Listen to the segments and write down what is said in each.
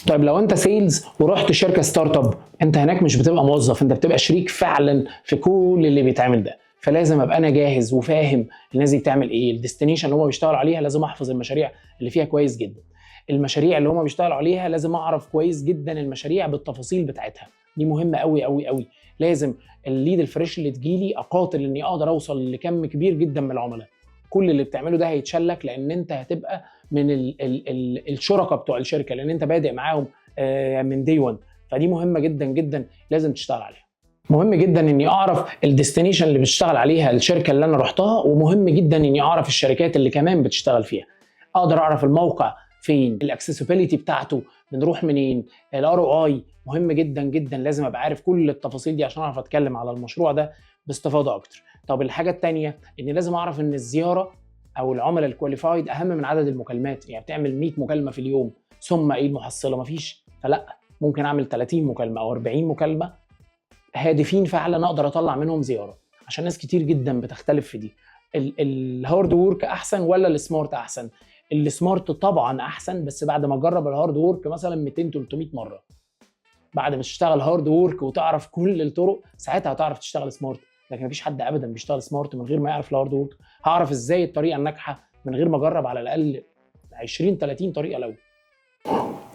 طيب لو انت sales ورحت شركة startup، انت هناك مش بتبقى موظف، انت بتبقى شريك فعلا في كل اللي بيتعمل ده. فلازم ابقى انا جاهز وفاهم الناس دي بتعمل ايه، ال destination اللي هم بيشتغلوا عليها لازم احفظ المشاريع اللي فيها كويس جدا، المشاريع اللي هم بيشتغلوا عليها لازم اعرف كويس جدا المشاريع بالتفاصيل بتاعتها. دي مهمة قوي قوي قوي. لازم ال lead ال fresh اللي تجيلي اقاتل اني اقدر اوصل لكم كبير جدا من العملاء. كل اللي بتعمله ده هيتشلك، لان انت هتبقى من ال ال ال الشركاء بتوع الشركه، لان انت بادئ معاهم من day 1. فدي مهمة جدا جدا لازم تشتغل عليها. مهم جدا اني اعرف ال destination اللي بتشتغل عليها الشركة اللي انا رحتها، ومهم جدا اني اعرف الشركات اللي كمان بتشتغل فيها. اقدر اعرف الموقع فين، ال accessibility بتاعته، بنروح منين، ال ROI. مهم جدا جدا، لازم ابقى عارف كل التفاصيل دي عشان اعرف اتكلم على المشروع ده باستفاضة اكتر. طب الحاجة الثانية اني لازم اعرف ان الزيارة او العملاء ال qualified اهم من عدد المكالمات. يعني بتعمل 100 مكالمة في اليوم، ثم ايه المحصله؟ مفيش. فلا، ممكن اعمل 30 مكالمة او 40 مكالمة هادفين فعلا اقدر اطلع منهم زياره، عشان ناس كتير جدا بتختلف في دي، ال hard work احسن ولا ال smart احسن؟ ال smart طبعا احسن، بس بعد ما اجرب ال hard work مثلا 200 300 مره. بعد ما تشتغل hard work وتعرف كل الطرق، ساعتها هتعرف تشتغل smart. لكن مفيش حد ابدا بيشتغل smart من غير ما يعرف ال hard work. هعرف ازاي الطريقة الناجحة من غير ما اجرب على الاقل 20 30 طريقه؟ الاول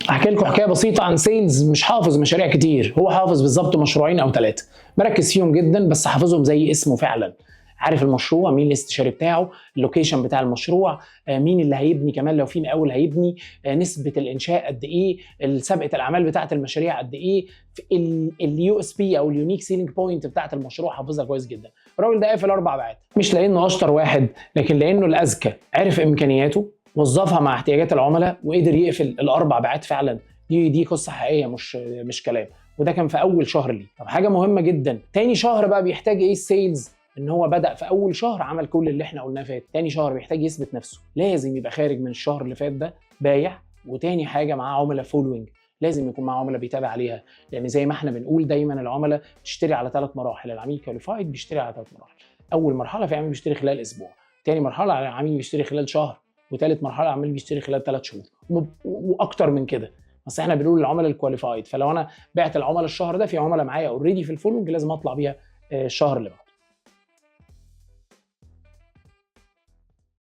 احكي لكم حكاية بسيطة عن sales مش حافظ مشاريع كتير، هو حافظ بالظبط مشروعين او ثلاثه، مركز فيهم جدا، بس حافظهم زي اسمه فعلا. عارف المشروع، مين الاستشاري بتاعه، ال location بتاع المشروع، مين اللي هيبني، كمان لو في مقاول هيبني، نسبه الانشاء قد ايه، سابقه الاعمال بتاعه المشاريع قد ايه، ال USP او ال unique selling point بتاعه المشروع، حافظها كويس جدا. الراجل ده قافل اربع بيعات، مش لانه اشطر واحد، لكن لانه الاذكى، عرف امكانياته، وظفها مع احتياجات العملاء، وقدر يقفل الاربع بيعات فعلا. دي قصة حقيقية مش كلام، وده كان في اول شهر ليه. طب حاجة مهمة جدا، تاني شهر بقى بيحتاج ايه ال sales؟ ان هو بدا في اول شهر عمل كل اللي احنا قلناه فات، تاني شهر بيحتاج يثبت نفسه. لازم يبقى خارج من الشهر اللي فات ده بايع، وتاني حاجة معاه عملاء following، لازم يكون معاه عملاء بيتابع عليها، لان زي ما احنا بنقول دايما العملاء بتشتري على ثلاث مراحل. العميل qualified بيشتري على ثلاث مراحل. اول مرحلة في عميل بيشتري خلال اسبوع، تاني مرحلة عميل بيشتري خلال شهر، وثالث مرحلة عميل بيشتري خلال 3 شهور واكتر من كده. بس احنا بنقول للعملاء ال qualified. فلو انا بعت العملاء الشهر ده، في عملاء معايا already في ال following لازم اطلع بيها الشهر اللي بعده.